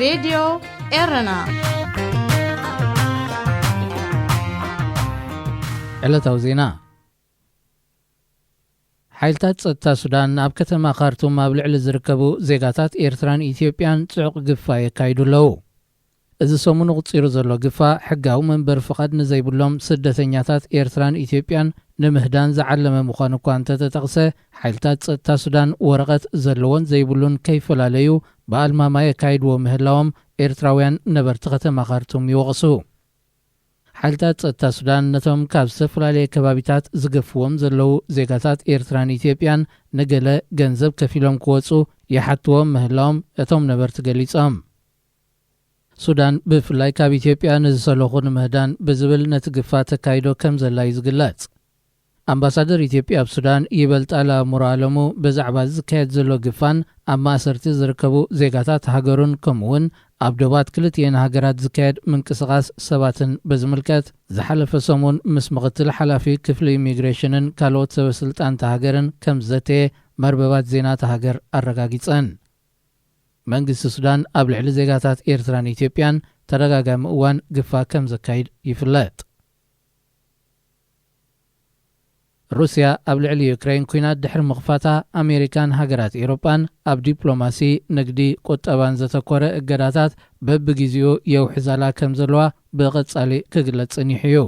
ሬድዮ ኤረና። ዕለታዊ ዜና። ሓይልታት ጸጥታ ሱዳን ኣብ ከተማ ካርቱም ኣብ ልዕሊ ዝርከቡ ዜጋታት ኤርትራን ኢትዮጵያን ጽዑቕ ግፋ የካይዱ ኣለዉ። እዚ ሰሙን ቁጺሩ ዘሎ ግፋ፣ ሕጋዊ መንበሪ ፍቓድ ንዘይብሎም ስደተኛታት ኤርትራን ኢትዮጵያን ንምህዳን ዝዓለመ ምዃኑ እኳ እንተተጠቕሰ፣ ሓይልታት ጸጥታ ሱዳን ወረቐት ዘለዎን ዘይብሉን ከይፈላለዩ ብኣልማማ የካይድዎ ምህላዎም ኤርትራውያን ነበርቲ ከተማ ካርቱም ይወቕሱ። ሓይልታት ጸጥታ ሱዳን ነቶም ካብ ዝተፈላለየ ከባቢታት ዝገፍዎም ዘለዉ ዜጋታት ኤርትራን ኢትዮጵያን ንገለ ገንዘብ ከፊሎም ክወጹ ይሓትዎም ምህላዎም እቶም ነበርቲ ገሊጾም። ሱዳን ብፍላይ ካብ ኢትዮጵያ ንዝሰለኹ ንምህዳን ብዝብል ነቲ ግፋ ተካይዶ ከም ዘላ እዩ ዝግለጽ። ኣምባሳደር ኢትዮጵያ ኣብ ሱዳን ይበልጣል ኣእምሮ ኣለሙ ብዛዕባ እዚ ዝካየድ ዘሎ ግፋን ኣብ ማእሰርቲ ዝርከቡ ዜጋታት ሃገሩን ከምኡውን ኣብ ዶባት ክልቲኤን ሃገራት ዝካየድ ምንቅስቓስ ሰባትን በዝምልከት ዝሓለፈ ሰሙን ምስ ምኽትል ሓላፊ ክፍሊ ኢሚግሬሽንን ካልኦት ሰበስልጣንታ ሃገርን ከም ዝዘተየ መርበባት ዜናታ ሃገር ኣረጋጊጸን። መንግስቲ ሱዳን ኣብ ልዕሊ ዜጋታት ኤርትራን ኢትዮጵያን ተደጋጋሚ እዋን ግፋ ከም ዘካይድ ይፍለጥ። ሩስያ ኣብ ልዕሊ ዩክሬን ኲናት ድሕሪ ምኽፋታ፣ ኣሜሪካን ሃገራት ኤውሮጳን ኣብ ዲፕሎማሲ፣ ንግዲ፣ ቁጠባን ዘተኮረ እገዳታት በብግዜኡ የውሕዛላ ከም ዘለዋ ብቐጻሊ ክግለጽ ጸኒሑ እዩ።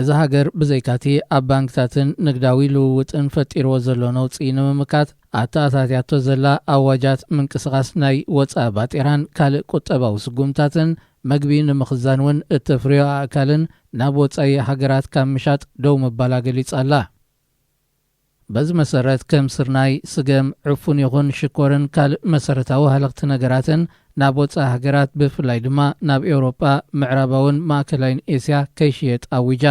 እዛ ሃገር ብዘይካቲ ኣብ ባንክታትን ንግዳዊ ልውውጥን ፈጢርዎ ዘሎ ነውጺ ንምምካት ኣተኣታትያቶ ዘላ ኣዋጃት ምንቅስቓስ ናይ ወጻኢ ባጤራን ካልእ ቁጠባዊ ስጉምታትን፣ መግቢ ንምኽዛን እውን እተፍርዮ ኣእካልን ናብ ወጻኢ ሃገራት ካብ ምሻጥ ደው ምባላ ገሊጻ ኣላ። በዚ መሰረት ከም ስርናይ፣ ስገም፣ ዕፉን ይኹን ሽኮርን ካልእ መሰረታዊ ሃለኽቲ ነገራትን ናብ ወጻኢ ሃገራት ብፍላይ ድማ ናብ ኤውሮጳ፣ ምዕራባውን ማእከላይን ኤስያ ከይሽየጥ ኣዊጃ።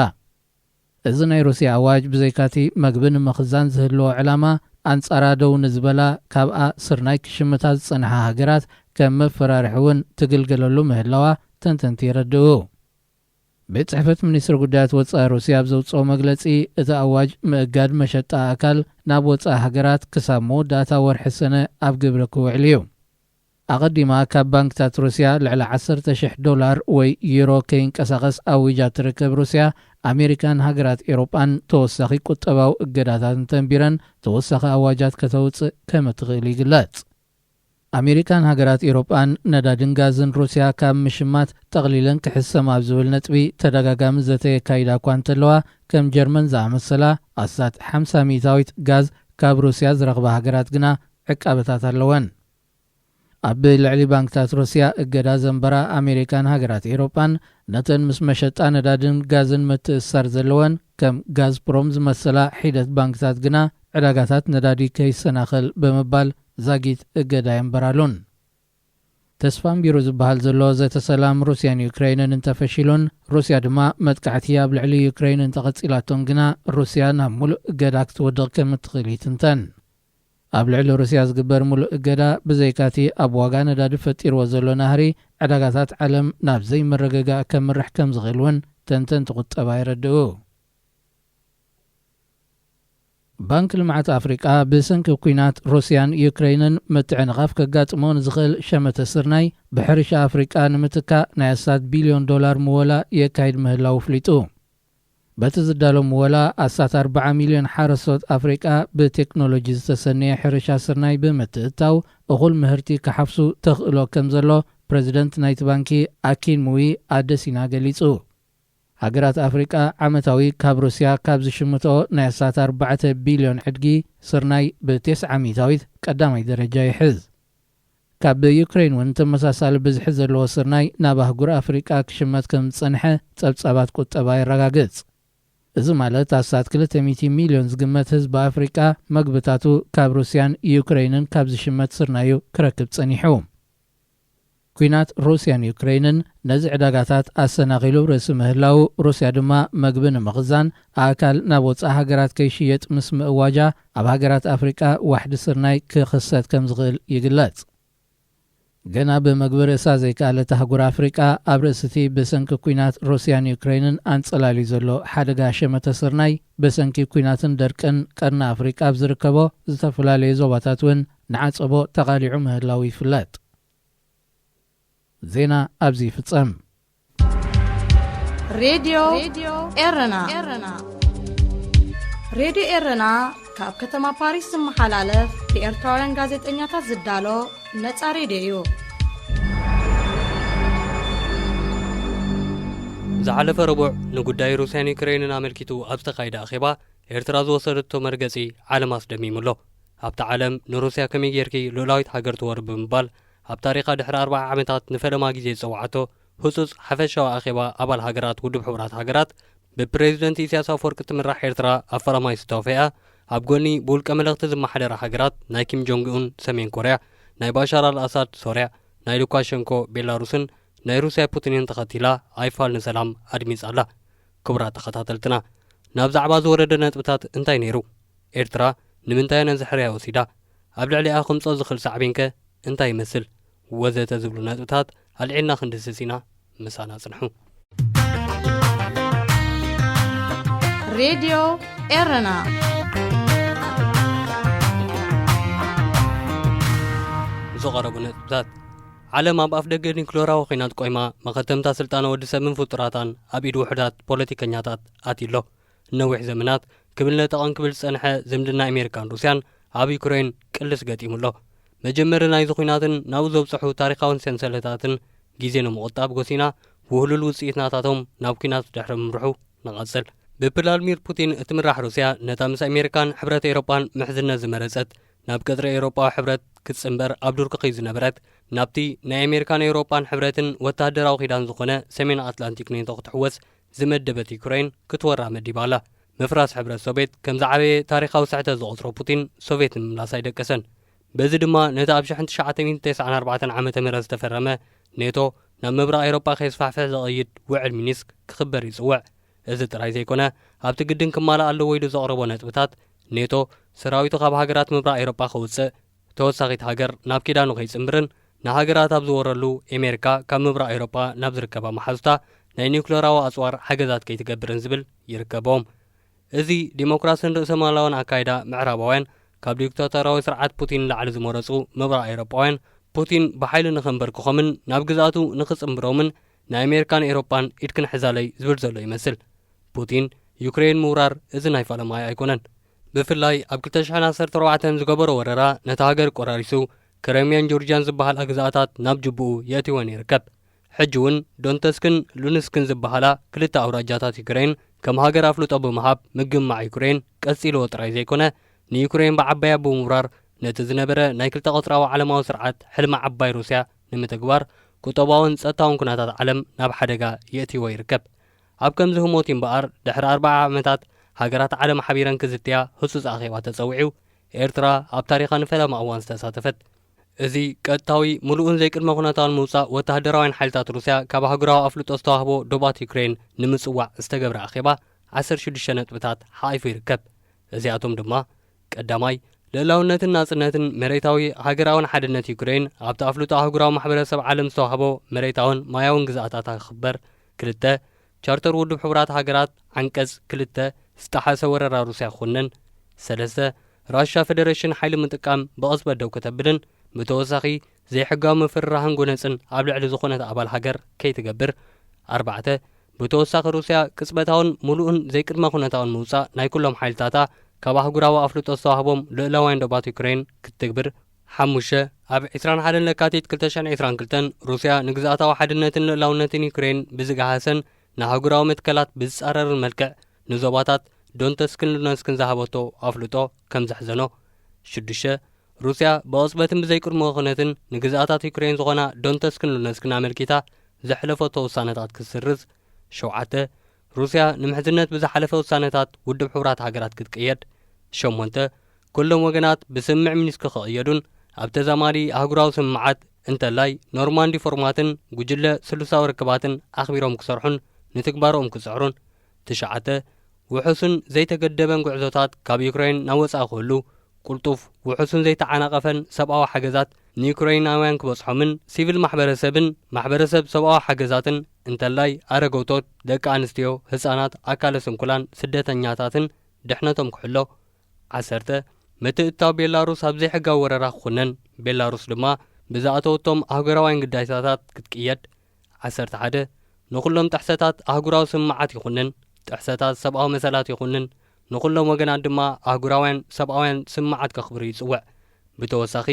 እዚ ናይ ሩስያ ኣዋጅ ብዘይካቲ መግቢ ንምኽዛን ዝህልዎ ዕላማ ኣንጻራ ደው ንዝበላ ካብኣ ስርናይ ክሽምታ ዝጸንሓ ሃገራት ከም መፈራርሒ እውን ትግልገለሉ ምህላዋ ተንተንቲ የረድኡ። ቤት ጽሕፈት ሚኒስትሪ ጉዳያት ወጻኢ ሩስያ ኣብ ዘውጽኦ መግለጺ፣ እቲ ኣዋጅ ምእጋድ መሸጣ ኣእካል ናብ ወጻኢ ሃገራት ክሳብ መወዳእታ ወርሒ ሰነ ኣብ ግብሪ ክውዕል እዩ። ኣቐዲማ ካብ ባንክታት ሩስያ ልዕሊ ዓሰርተ ሽሕ ዶላር ወይ ዩሮ ከይንቀሳቐስ ኣዊጃ ትርከብ ሩስያ፣ ኣሜሪካን ሃገራት ኤውሮጳን ተወሳኺ ቁጠባዊ እገዳታት እንተንቢረን ተወሳኺ ኣዋጃት ከተውጽእ ከም እትኽእል ይግለጽ። ኣሜሪካን ሃገራት ኤውሮጳን ነዳድን ጋዝን ሩስያ ካብ ምሽማት ጠቕሊለን ክሕሰማ ኣብ ዝብል ነጥቢ ተደጋጋሚ ዘተ የካይዳ እኳ እንተለዋ፣ ከም ጀርመን ዝኣመሰላ ኣስታት ሓምሳ ሚእታዊት ጋዝ ካብ ሩስያ ዝረኽባ ሃገራት ግና ዕቃበታት ኣለወን። ኣብ ልዕሊ ባንክታት ሩስያ እገዳ ዘንበራ ኣሜሪካን ሃገራት ኤውሮጳን፣ ነተን ምስ መሸጣ ነዳድን ጋዝን ምትእስሳር ዘለወን ከም ጋዝፕሮም ዝመሰላ ሒደት ባንክታት ግና ዕዳጋታት ነዳዲ ከይሰናኸል ብምባል ዛጊት እገዳ የንበራሉን። ተስፋ ኣንቢሩ ዝበሃል ዘሎ ዘተ ሰላም ሩስያን ዩክሬንን እንተፈሺሉን፣ ሩስያ ድማ መጥቃዕቲ ኣብ ልዕሊ ዩክሬን እንተቐጺላቶን ግና፣ ሩስያ ናብ ሙሉእ እገዳ ክትወድቕ ከም እትኽእል ይትንተን። ኣብ ልዕሊ ሩስያ ዝግበር ሙሉእ እገዳ፣ ብዘይካቲ ኣብ ዋጋ ነዳዲ ፈጢርዎ ዘሎ ናህሪ፣ ዕዳጋታት ዓለም ናብ ዘይምርግጋእ ከምርሕ ከም ዝኽእል እውን ተንተንቲ ቁጠባ የረድኡ። ባንክ ልምዓት ኣፍሪቃ ብሰንኪ ኲናት ሩስያን ዩክሬንን ምትዕንቓፍ ከጋጥሞ ንዝኽእል ሸመተ ስርናይ ብሕርሻ ኣፍሪቃ ንምትካእ ናይ ኣስታት ቢልዮን ዶላር ምወላ የካይድ ምህላው ኣፍሊጡ። በቲ ዝዳሎ ምወላ ኣስታት ኣርብዓ ሚልዮን ሓረስቶት ኣፍሪቃ ብቴክኖሎጂ ዝተሰነየ ሕርሻ ስርናይ ብምትእታው እኹል ምህርቲ ክሓፍሱ ተኽእሎ ከም ዘሎ ፕረዚደንት ናይቲ ባንኪ ኣኪን ሙዊ ኣደሲና ገሊጹ። ሃገራት ኣፍሪቃ ዓመታዊ ካብ ሩስያ ካብ ዝሽምትኦ ናይ ኣስታት ኣርባዕተ ቢልዮን ዕድጊ ስርናይ ብቴስዓ ሚእታዊት ቀዳማይ ደረጃ ይሕዝ። ካብ ዩክሬን እውን ተመሳሳሊ ብዝሒ ዘለዎ ስርናይ ናብ ኣህጉር ኣፍሪቃ ክሽመት ከም ዝጸንሐ ጸብጻባት ቁጠባ የረጋግጽ። እዚ ማለት ኣስታት ክልተ ሚእቲ ሚልዮን ዝግመት ህዝቢ ኣፍሪቃ መግብታቱ ካብ ሩስያን ዩክሬንን ካብ ዝሽመት ስርናዩ ክረክብ ጸኒሑ። ኲናት ሩስያን ዩክሬንን ነዚ ዕዳጋታት ኣሰናኺሉ ርእሲ ምህላው፣ ሩስያ ድማ መግቢ ንምኽዛን ኣእካል ናብ ወጻኢ ሃገራት ከይሽየጥ ምስ ምእዋጃ፣ ኣብ ሃገራት ኣፍሪቃ ዋሕዲ ስርናይ ክኽሰት ከም ዝኽእል ይግለጽ። ገና ብመግቢ ርእሳ ዘይከኣለት ኣህጉር ኣፍሪቃ፣ ኣብ ርእሲ እቲ ብሰንኪ ኲናት ሩስያን ዩክሬንን ኣንጸላልዩ ዘሎ ሓደጋ ሸመተ ስርናይ፣ ብሰንኪ ኲናትን ደርቅን ቀርኒ ኣፍሪቃ ኣብ ዝርከቦ ዝተፈላለዩ ዞባታት እውን ንዓጸቦ ተቓሊዑ ምህላው ይፍለጥ። ዜና ኣብዚ ይፍጸም። ሬድዮ ኤረና። ሬድዮ ኤረና ካብ ከተማ ፓሪስ ዝመሓላለፍ ብኤርትራውያን ጋዜጠኛታት ዝዳሎ ነጻ ሬድዮ እዩ። ዝሓለፈ ረቡዕ ንጉዳይ ሩስያን ዩክሬንን ኣመልኪቱ ኣብ ዝተኻየደ ኣኼባ ኤርትራ ዝወሰደቶ መርገጺ ዓለም ኣስደሚሙ ኣሎ። ኣብታ ዓለም ንሩስያ ከመይ ጌርኪ ልኡላዊት ሃገር ትወሪ ብምባል ኣብ ታሪኻ ድሕሪ ኣርብዓ ዓመታት ንፈለማ ግዜ ዝጸውዓቶ ህጹጽ ሓፈሻዊ ኣኼባ ኣባል ሃገራት ውድብ ሕቡራት ሃገራት ብፕሬዚደንት ኢሳያስ ኣፈወርቂ ትምራሕ ኤርትራ ኣብ ፈረማይ ዝተወፈያ ኣብ ጎኒ ብውልቀ መለኽቲ ዝመሓደራ ሃገራት ናይ ኪም ጆንግ ኡን ሰሜን ኮርያ፣ ናይ ባሻር ኣል ኣሳድ ሶርያ፣ ናይ ሉካሸንኮ ቤላሩስን ናይ ሩስያ ፑቲንን ተኸቲላ ኣይፋል ንሰላም ኣድሚጻ ኣላ። ክቡራት ተኸታተልትና፣ ናብ ዛዕባ ዝወረደ ነጥብታት እንታይ ነይሩ? ኤርትራ ንምንታይ ነዚ ሕርያ ወሲዳ? ኣብ ልዕሊኣ ክምጾ ዝኽእል ሳዕቤንከ እንታይ ይመስል? ወዘተ ዝብሉ ነጥብታት ኣልዒልና ክንድስስ ኢና። ምሳና ጽንሑ። ሬድዮ ኤረና። ዝቐረቡ ነጥብታት። ዓለም ኣብ ኣፍ ደገ ኒክሌራዊ ኲናት ቆይማ መኸተምታ ስልጣነ ወዲ ሰብን ፍጡራታን ኣብ ኢድ ውሑዳት ፖለቲከኛታት ኣትዩ ኣሎ። ነዊሕ ዘመናት ክብል ነጠቐን ክብል ዝጸንሐ ዝምድና ኣሜሪካን ሩስያን ኣብ ዩክሬን ቅልስ ገጢሙ ኣሎ። መጀመሪ ናይዚ ኲናትን ናብኡ ዘብጽሑ ታሪኻውን ሰንሰለታትን ግዜ ንምቑጣብ ጎሲና ውህሉል ውጽኢት ናታቶም ናብ ኲናት ድሕሪ ምምርሑ ንቐጽል። ብፕላድሚር ፑቲን እትምራሕ ሩስያ ነታ ምስ ኣሜሪካን ሕብረት ኤውሮጳን ምሕዝነት ዝመረጸት ናብ ቀጽሪ ኤውሮጳዊ ሕብረት ክትጽንበር ኣብ ዱር ክኸይድ ዝነበረት ናብቲ ናይ ኣሜሪካን ኤውሮጳን ሕብረትን ወታደራዊ ኪዳን ዝኾነ ሰሜን ኣትላንቲክ ኔቶ ክትሕወስ ዝመደበት ዩክሬን ክትወራ መዲባ ኣላ። ምፍራስ ሕብረት ሶቬት ከም ዝዓበየ ታሪኻዊ ስሕተት ዝቖጽሮ ፑቲን ሶቬት ንምምላስ ኣይደቀሰን። በዚ ድማ ነቲ ኣብ ሸሕን ትሽዓተ ሚእትን ተስዓን ኣርባዕተን ዓመተ ምህረት ዝተፈረመ ኔቶ ናብ ምብራቕ ኤውሮጳ ከየስፋሕፍሕ ዘቐይድ ውዕል ሚኒስክ ክኽበር ይጽውዕ። እዚ ጥራይ ዘይኮነ ኣብቲ ግድን ክማላእ ኣለዎ ኢሉ ዘቕረቦ ነጥብታት ኔቶ ሰራዊቱ ካብ ሃገራት ምብራቕ ኤውሮጳ ከውጽእ ተወሳኺት ሃገር ናብ ኪዳኑ ከይጽምብርን ንሃገራት ኣብ ዝወረሉ ኤሜሪካ ካብ ምብራቕ ኤውሮጳ ናብ ዝርከባ መሓዙታ ናይ ኒውክለራዊ ኣጽዋር ሓገዛት ከይትገብርን ዝብል ይርከቦም። እዚ ዲሞክራስን ርእሰማላውን ኣካይዳ ምዕራባውያን ካብ ዲክታቶራዊ ስርዓት ፑቲን ንላዕሊ ዝመረጹ ምብራቕ ኤውሮጳውያን ፑቲን ብሓይሊ ንኸንበርክኾምን ናብ ግዝኣቱ ንኽጽምብሮምን ናይ ኣሜሪካን ኤውሮጳን ኢድ ክንሕዛለይ ዝብል ዘሎ ይመስል። ፑቲን ዩክሬን ምውራር እዚ ናይ ፈለማይ ኣይኮነን። ብፍላይ ኣብ ክልተ ሽሕን ዓሰርተ ኣርባዕተን ዝገበሮ ወረራ ነታ ሃገር ቆራሪሱ ክረሚያን ጆርጅያን ዝበሃላ ግዝኣታት ናብ ጅቡኡ የእትወን ይርከብ። ሕጂ እውን ዶንተስክን ሉንስክን ዝበሃላ ክልተ ኣውራጃታት ዩክሬን ከም ሃገር ኣፍልጦ ብምሃብ ምግማዕ ዩክሬን ቀጺልዎ ጥራይ ዘይኮነ ንዩክሬን ብዓባያ ብምውራር ነቲ ዝነበረ ናይ ክልተ ቀጽራዊ ዓለማዊ ስርዓት ሕልሚ ዓባይ ሩስያ ንምትግባር ቁጠባውን ጸጥታውን ኩነታት ዓለም ናብ ሓደጋ የእትይዎ ይርከብ። ኣብ ከምዚ ህሞት እምበኣር ድሕሪ ኣርብዓ ዓመታት ሃገራት ዓለም ሓቢረን ክዝትያ ህጹጽ ኣኼባ ተጸዊዑ ኤርትራ ኣብ ታሪኻ ንፈለማ እዋን ዝተሳተፈት። እዚ ቀጥታዊ ምሉእን ዘይቅድመ ኩነታውን ምውጻእ ወተሃደራውያን ሓይልታት ሩስያ ካብ ኣህጉራዊ ኣፍልጦ ዝተዋህቦ ዶባት ዩክሬን ንምጽዋዕ ዝተገብረ ኣኼባ ዓሰርተ ሽዱሽተ ነጥብታት ሓቒፉ ይርከብ። እዚኣቶም ድማ ቀዳማይ ልእላውነትን ናጽነትን መሬታዊ ሃገራውን ሓድነት ዩክሬን ኣብቲ ኣፍልጦ ኣህጉራዊ ማሕበረሰብ ዓለም ዝተዋህቦ መሬታውን ማያውን ግዝኣታታ ክኽበር፣ ክልተ ቻርተር ውድብ ሕቡራት ሃገራት ዓንቀጽ ክልተ ዝጠሓሰ ወረራ ሩስያ ክኹነን፣ ሰለስተ ራሻ ፈደረሽን ሓይሊ ምጥቃም ብቕጽበት ደው ከተብልን ብተወሳኺ ዘይሕጋዊ ምፍርራህን ጎነጽን ኣብ ልዕሊ ዝኾነት ኣባል ሃገር ከይትገብር፣ ኣርባዕተ ብተወሳኺ ሩስያ ቅጽበታውን ምሉእን ዘይቅድመ ኩነታውን ምውጻእ ናይ ኩሎም ሓይልታታ ካብ ኣህጉራዊ ኣፍልጦ ዝተዋህቦም ልእላውያን ዶባት ዩክሬን ክትትግብር፣ ሓሙሽተ ኣብ ዕስራን ሓደን ለካቲት ክልተ ሽሕን ዕስራን ክልተን ሩስያ ንግዝኣታዊ ሓድነትን ልእላውነትን ዩክሬን ብዝገሃሰን ንኣህጉራዊ መትከላት ብዝጻረርን መልክዕ ንዞባታት ዶንተስክን ሉነስክን ዝሃበቶ ኣፍልጦ ከም ዘሕዘኖ፣ ሽዱሽተ ሩስያ ብቕጽበትን ብዘይቅድመ ኩነትን ንግዝኣታት ዩክሬን ዝኾና ዶንተስክን ሉነስክን ኣመልኪታ ዘሕለፈቶ ውሳነታት ክትስርዝ፣ ሸውዓተ ሩስያ ንምሕዝነት ብዝሓለፈ ውሳነታት ውድብ ሕቡራት ሃገራት ክትቅየድ፣ ሸሞንተ ኩሎም ወገናት ብስምምዕ ሚኒስክ ክቕየዱን ኣብ ተዛማዲ ኣህጉራዊ ስምምዓት እንተላይ ኖርማንዲ ፎርማትን ጉጅለ ስሉሳዊ ርክባትን ኣኽቢሮም ክሰርሑን ንትግባሮም ክጽዕሩን፣ ትሽዓተ ውሑስን ዘይተገደበን ጉዕዞታት ካብ ዩክሬን ናብ ወጻኢ ክህሉ፣ ቅልጡፍ ውሑስን ዘይተዓናቐፈን ሰብኣዊ ሓገዛት ንዩክሬናውያን ክበጽሖምን ሲቪል ማሕበረሰብን ማሕበረሰብ ሰብኣዊ ሓገዛትን እንተላይ ኣረገውቶት፣ ደቂ ኣንስትዮ፣ ህጻናት፣ ኣካለ ስንኩላን፣ ስደተኛታትን ድሕነቶም ክሕሎ፣ ዓሰርተ ምትእትታው ቤላሩስ ኣብ ዘይሕጋዊ ወረራ ክኹነን፣ ቤላሩስ ድማ ብዝኣተወቶም ኣህጉራውያን ግዴታታት ክትቅየድ። ዓሰርተ ሓደ ንኹሎም ጥሕሰታት ኣህጉራዊ ስምምዓት ይኹንን ጥሕሰታት ሰብኣዊ መሰላት ይኹንን ንኹሎም ወገናት ድማ ኣህጉራውያን ሰብኣውያን ስምምዓት ከኽብሩ ይጽውዕ። ብተወሳኺ፣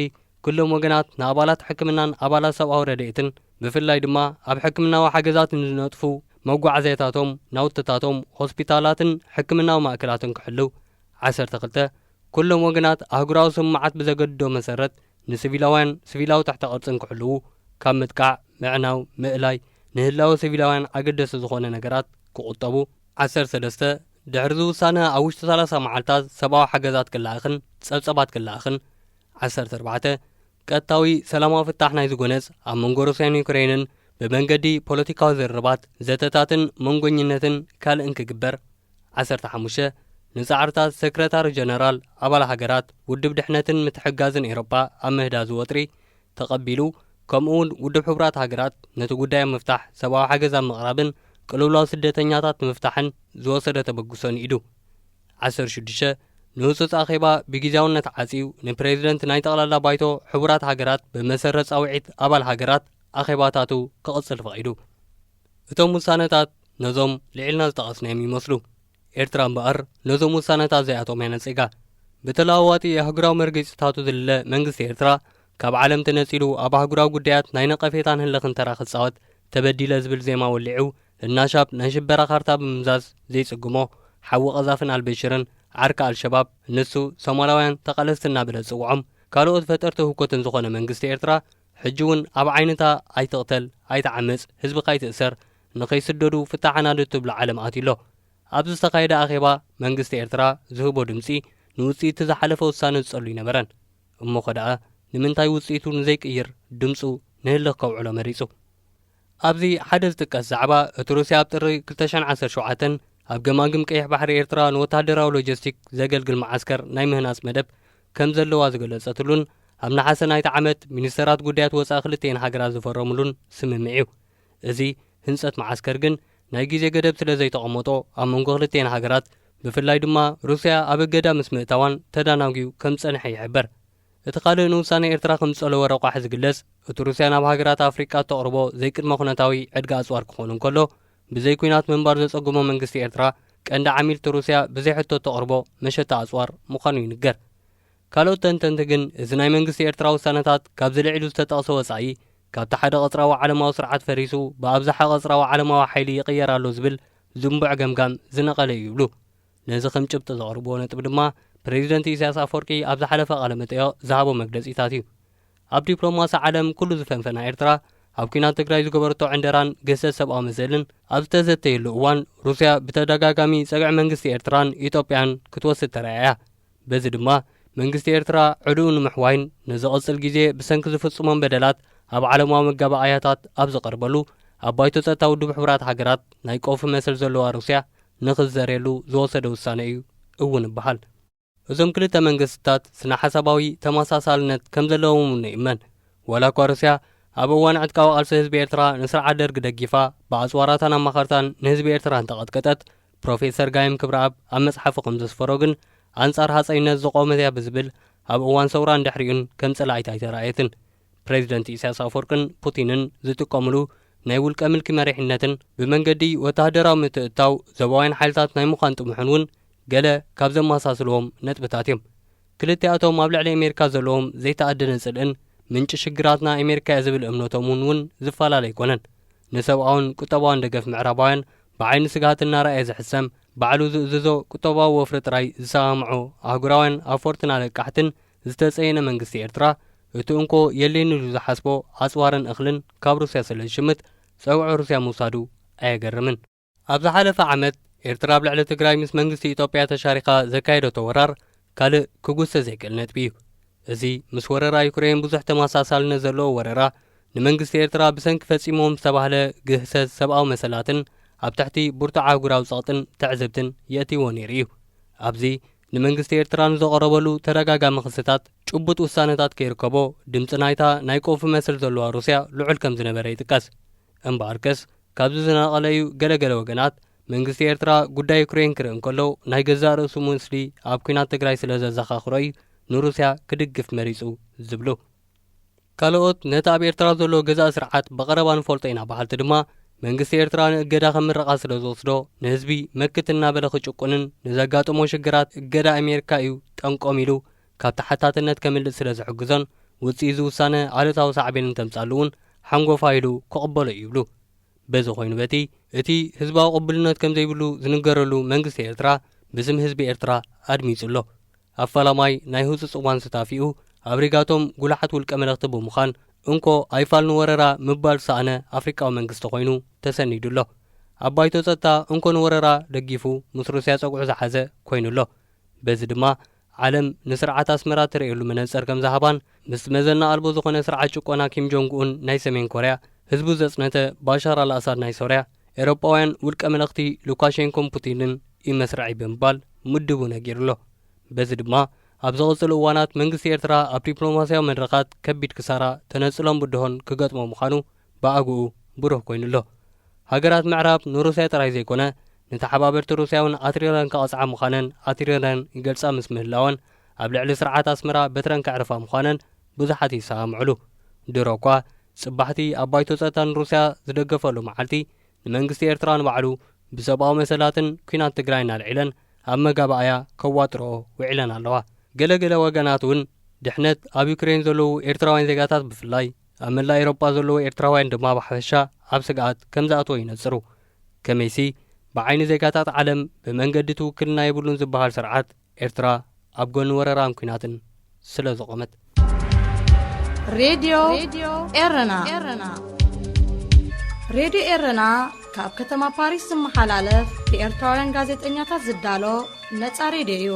ኩሎም ወገናት ንኣባላት ሕክምናን ኣባላት ሰብኣዊ ረድኤትን፣ ብፍላይ ድማ ኣብ ሕክምናዊ ሓገዛት ንዝነጥፉ መጓዓዝያታቶም፣ ናውትታቶም፣ ሆስፒታላትን ሕክምናዊ ማእከላትን ክሕልው። ዓሰርተ ክልተ ኩሎም ወገናት ኣህጉራዊ ስምምዓት ብዘገድዶ መሰረት ንሲቪላውያን ሲቪላዊ ትሕተ ቅርጽን ክሕልዉ፣ ካብ ምጥቃዕ፣ ምዕናው፣ ምእላይ፣ ንህላወ ሲቪላውያን ኣገደስቲ ዝኾነ ነገራት ክቑጠቡ። ዓሰርተ ሰለስተ ድሕሪ እዚ ውሳነ ኣብ ውሽጢ ሰላሳ መዓልታት ሰብኣዊ ሓገዛት ክለኣኽን ጸብጸባት ክለኣኽን። ዓሰርተ ኣርባዕተ ቀጥታዊ ሰላማዊ ፍታሕ ናይዚ ጎነጽ ኣብ መንጎ ሩስያን ዩክሬንን ብመንገዲ ፖለቲካዊ ዝርርባት፣ ዘተታትን መንጎኝነትን ካልእን ክግበር። ዓሰርተ ሓሙሽተ ንጻዕርታት ሰክረታሪ ጀነራል ኣባል ሃገራት ውድብ ድሕነትን ምትሕጋዝን ኤውሮጳ ኣብ ምህዳዚ ወጥሪ ተቐቢሉ፣ ከምኡ እውን ውድብ ሕቡራት ሃገራት ነቲ ጉዳይ ኣብ ምፍታሕ ሰብኣዊ ሓገዝ ኣብ ምቕራብን ቅልውላው ስደተኛታት ንምፍታሕን ዝወሰዶ ተበግሶ ንኢዱ። ዓሰርተ ሽዱሽተ ንህጹጽ ኣኼባ ብግዜያውነት ዓጽዩ፣ ንፕሬዚደንት ናይ ጠቕላላ ባይቶ ሕቡራት ሃገራት ብመሰረት ጻውዒት ኣባል ሃገራት ኣኼባታቱ ክቕጽል ፈቒዱ። እቶም ውሳነታት ነዞም ልዒልና ዝጠቐስናዮም ይመስሉ። ኤርትራ እምበኣር ነዞም ውሳነታት እዚኣቶም እያ ነጺጋ። ብተለዋዋጢ ኣህጉራዊ መርገጺታቱ ዝልለ መንግስቲ ኤርትራ፣ ካብ ዓለም ተነጺሉ ኣብ ኣህጉራዊ ጉዳያት ናይ ነቐፌታን ህልኽን ተራ ክጻወት፣ ተበዲለ ዝብል ዜማ ወሊዑ፣ እናሻብ ናይ ሽበራ ካርታ ብምምዛዝ ዘይጽግሞ፣ ሓዊ ቀዛፍን ኣልበሽርን ዓርኪ ኣልሸባብ፣ ንሱ ሶማላውያን ተቓለስቲ እናበለ ዝጽውዖም፣ ካልኦት ፈጠርቲ ህውከትን ዝኾነ መንግስቲ ኤርትራ፣ ሕጂ እውን ኣብ ዓይንታ ኣይትቕተል፣ ኣይትዓመጽ፣ ህዝቢ ካይትእሰር፣ ንኸይስደዱ ፍታሕ ኣናድድ ትብሎ ዓለም ኣትዩ ኣሎ። ኣብ ዝተኻየደ ኣኼባ መንግስቲ ኤርትራ ዝህቦ ድምጺ ንውጽኢት ዝሓለፈ ውሳነ ዝጸሉ ኣይነበረን። እሞ ኸ ደኣ ንምንታይ ውጽኢቱ ንዘይቅይር ድምጹ ንህልኽ ከውዕሎ መሪጹ? ኣብዚ ሓደ ዝጥቀስ ዛዕባ፣ እቲ ሩስያ ኣብ ጥሪ ክልተ ሽሕን ዓሰርተ ሸውዓተን ኣብ ገማግም ቀይሕ ባሕሪ ኤርትራ ንወተሃደራዊ ሎጂስቲክ ዘገልግል መዓስከር ናይ ምህናጽ መደብ ከም ዘለዋ ዝገለጸትሉን ኣብ ነሓሰ ናይቲ ዓመት ሚኒስተራት ጉዳያት ወጻኢ ክልቲኤን ሃገራት ዝፈረሙሉን ስምምዕ እዩ። እዚ ህንጸት መዓስከር ግን ናይ ግዜ ገደብ ስለ ዘይተቐመጦ፣ ኣብ መንጎ ክልቲኤን ሃገራት፣ ብፍላይ ድማ ሩስያ ኣብ እገዳ ምስ ምእታዋን ተዳናጒዩ ከም ዝጸንሐ ይሕበር። እቲ ካልእ ንውሳነ ኤርትራ ከም ዝጸለወ ረቋሒ ዝግለጽ፣ እቲ ሩስያ ናብ ሃገራት ኣፍሪቃ እተቕርቦ ዘይቅድመ ኩነታዊ ዕድጋ ኣጽዋር ክኾን እንከሎ፣ ብዘይ ኲናት ምንባር ዘጸግሞ መንግስቲ ኤርትራ፣ ቀንዲ ዓሚል እቲ ሩስያ ብዘይ ሕቶ እተቕርቦ መሸጣ ኣጽዋር ምዃኑ ይንገር። ካልኦት ተንተንቲ ግን፣ እዚ ናይ መንግስቲ ኤርትራ ውሳነታት ካብዚ ልዒሉ ዝተጠቕሰ ወጻኢ፣ ካብቲ ሓደ ቀጽራዊ ዓለማዊ ስርዓት ፈሪሱ፣ ብኣብዝሓ ቀጽራዊ ዓለማዊ ሓይሊ ይቕየር ኣሎ ዝብል ዝንቡዕ ገምጋም ዝነቐለ እዩ ይብሉ። ነዚ ከም ጭብጢ ዘቕርብዎ ነጥቢ ድማ፣ ፕሬዚደንት ኢሳያስ ኣፈወርቂ ኣብ ዝሓለፈ ቃለ መጠይቕ ዝሃቦ መግለጺታት እዩ። ኣብ ዲፕሎማሲ ዓለም ኩሉ ዝፈንፈና ኤርትራ፣ ኣብ ኲናት ትግራይ ዝገበረቶ ዕንደራን ግህሰት ሰብኣዊ መሰልን ኣብ ዝተዘተየሉ እዋን፣ ሩስያ ብተደጋጋሚ ጸግዒ መንግስቲ ኤርትራን ኢትዮጵያን ክትወስድ ተራእያ እያ። በዚ ድማ፣ መንግስቲ ኤርትራ ዕድኡ ንምሕዋይን ንዝቕጽል ግዜ ብሰንኪ ዝፍጽሞም በደላት ኣብ ዓለማዊ መጋባእያታት ኣብ ዝቐርበሉ፣ ኣብ ባይቶ ጸጥታ ውድብ ሕቡራት ሃገራት ናይ ቀውፊ መሰል ዘለዋ ሩስያ ንኽዘርየሉ ዝወሰደ ውሳነ እዩ እውን ይበሃል። እዞም ክልተ መንግስትታት ስነ-ሓሳባዊ ተመሳሳልነት ከም ዘለዎም እውን ይእመን። ዋላ እኳ ሩስያ ኣብ እዋን ዕጥቃዊ ቃልሲ ህዝቢ ኤርትራ ንስርዓት ደርጊ ደጊፋ፣ ብኣጽዋራታን ኣማኸርታን ንህዝቢ ኤርትራ እንተቐጥቀጠት፣ ፕሮፌሰር ጋይም ክብረኣብ ኣብ መጽሓፉ ከም ዘስፈሮ ግን፣ ኣንጻር ሃጸይነት ዝቖመት እያ ብዝብል፣ ኣብ እዋን ሰውራን ድሕሪኡን ከም ጸላኢት ኣይተራእየትን። ፕሬዚደንት ኢሳያስ ኣፈወርቅን ፑቲንን ዝጥቀምሉ ናይ ውልቀ ምልኪ መሪሕነትን ብመንገዲ ወተሃደራዊ ምትእትታው ዞባውያን ሓይልታት ናይ ምዃን ጥሙሕን እውን ገለ ካብ ዘመሳስልዎም ነጥብታት እዮም። ክልቲኣቶም ኣብ ልዕሊ ኣሜሪካ ዘለዎም ዘይተኣደነ ጽልእን ምንጪ ሽግራትና ኣሜሪካ እያ ዝብል እምነቶም እውን እውን ዝፈላለ ኣይኮነን። ንሰብኣውን ቁጠባውን ደገፍ ምዕራባውያን ብዓይኒ ስግሃት እናረኣየ ዝሕሰም፣ ባዕሉ ዝእዝዞ ቁጠባዊ ወፍሪ ጥራይ ዝሰማምዖ ኣህጉራውያን ኣፎርትን ኣለቃሕትን ዝተጸየነ መንግስቲ ኤርትራ፣ እቲ እንኮ የድልየኒ ኢሉ ዝሓስቦ ኣጽዋርን እኽልን ካብ ሩስያ ስለ ዝሽምት፣ ጸውዒ ሩስያ ምውሳዱ ኣየገርምን። ኣብ ዝሓለፈ ዓመት፣ ኤርትራ ኣብ ልዕሊ ትግራይ ምስ መንግስቲ ኢትዮጵያ ተሻሪኻ ዘካየደቶ ወራር ካልእ ክጉሰ ዘይክእል ነጥቢ እዩ። እዚ ምስ ወረራ ዩክሬን ብዙሕ ተመሳሳልነት ዘለዎ ወረራ፣ ንመንግስቲ ኤርትራ ብሰንኪ ፈጺሞም ዝተባህለ ግህሰት ሰብኣዊ መሰላትን ኣብ ትሕቲ ብርቱዕ ኣህጉራዊ ጸቕጥን ትዕዝብትን የእትይዎ ነይሩ እዩ። ኣብዚ ንመንግስቲ ኤርትራ ንዘቐረበሉ ተደጋጋሚ ክስታት ጭቡጥ ውሳነታት ከይርከቦ፣ ድምጺ ናይታ ናይ ቀውፊ መስል ዘለዋ ሩስያ ልዑል ከም ዝነበረ ይጥቀስ። እምበኣርከስ፣ ካብዚ ዝነቐለ እዩ ገለገለ ወገናት፣ መንግስቲ ኤርትራ ጉዳይ ዩክሬን ክርኢ እንከሎ፣ ናይ ገዛእ ርእሱ ምስሊ ኣብ ኲናት ትግራይ ስለ ዘዘኻኽሮ እዩ ንሩስያ ክድግፍ መሪጹ ዝብሉ። ካልኦት ነቲ ኣብ ኤርትራ ዘሎ ገዛኢ ስርዓት ብቐረባ ንፈልጦ ኢና በሃልቲ ድማ፣ መንግስቲ ኤርትራ ንእገዳ ከም ምርቓ ስለ ዝወስዶ፣ ንህዝቢ መክት እናበለ ክጭቁንን ንዘጋጥሞ ሽግራት እገዳ ኣሜሪካ እዩ ጠንቆም ኢሉ ካብ ተሓታትነት ከምልጥ ስለ ዝሕግዞን፣ ውጽኢት እዚ ውሳነ ኣሉታዊ ሳዕቤን እንተምጻሉ እውን ሓንጎፋ ኢሉ ክቕበሎ እዩ ይብሉ። በዚ ኮይኑ በቲ፣ እቲ ህዝባዊ ቅቡልነት ከም ዘይብሉ ዝንገረሉ መንግስቲ ኤርትራ፣ ብስም ህዝቢ ኤርትራ ኣድሚጹ ኣሎ። ኣፋላማይ ናይ ህጹጽ እዋን ስታፊኡ ኣብ ሪጋቶም ጉሉሓት ውልቀ መለኽቲ ብምዃን፣ እንኮ ኣይፋል ንወረራ ምባል ዝሰኣነ ኣፍሪቃዊ መንግስቲ ኮይኑ ተሰኒዱ ኣሎ። ኣብ ባይቶ ጸጥታ እንኮ ንወረራ ደጊፉ ምስ ሩስያ ጸጉዑ ዝሓዘ ኮይኑ ኣሎ። በዚ ድማ ዓለም ንስርዓት ኣስመራ ትርእየሉ መነጸር ከም ዝሃባን፣ ምስ መዘና ኣልቦ ዝኾነ ስርዓት ጭቆና ኪም ጆንግ ኡን ናይ ሰሜን ኮርያ፣ ህዝቡ ዘጽነተ ባሻር ኣልኣሳድ ናይ ሶርያ፣ ኤውሮጳውያን ውልቀ መለኽቲ ሉካሼንኮን ፑቲንን እዩ መስርዐይ ብምባል ምድቡ ነጊሩ ኣሎ። በዚ ድማ ኣብ ዝቕጽሉ እዋናት መንግስቲ ኤርትራ ኣብ ዲፕሎማስያዊ መድረኻት ከቢድ ክሳራ፣ ተነጽሎን ብድሆን ክገጥሞ ምዃኑ ብኣግኡ ብሩህ ኮይኑ ኣሎ። ሃገራት ምዕራብ ንሩስያ ጥራይ ዘይኮነ፣ ንተሓባበርቲ ሩስያ እውን ኣትሪረን ክቐጽዓ ምዃነን ኣትሪረን ይገልጻ ምስ ምህላወን፣ ኣብ ልዕሊ ስርዓት ኣስመራ በትረን ከዕርፋ ምዃነን ብዙሓት ይሰማምዕሉ። ድሮ እኳ ጽባሕቲ ኣብ ባይቶ ጸጥታ ንሩስያ ዝደገፈሉ መዓልቲ፣ ንመንግስቲ ኤርትራ ንባዕሉ ብሰብኣዊ መሰላትን ኲናት ትግራይን ኣልዒለን ኣብ መጋባእያ ከዋጥርኦ ውዒለን ኣለዋ። ገለገለ ወገናት እውን ድሕነት ኣብ ዩክሬን ዘለዉ ኤርትራውያን ዜጋታት ብፍላይ፣ ኣብ መላእ ኤውሮጳ ዘለዉ ኤርትራውያን ድማ ብሓፈሻ ኣብ ስግኣት ከም ዝኣተወ ይነጽሩ። ከመይሲ ብዓይኒ ዜጋታት ዓለም ብመንገዲ እቲ ውክልና የብሉን ዝበሃል ስርዓት ኤርትራ ኣብ ጎኒ ወረራን ኲናትን ስለ ዝቖመት። ሬድዮ ኤረና። ሬድዮ ኤረና ካብ ከተማ ፓሪስ ዝመሓላለፍ ብኤርትራውያን ጋዜጠኛታት ዝዳሎ ነጻ ሬድዮ እዩ።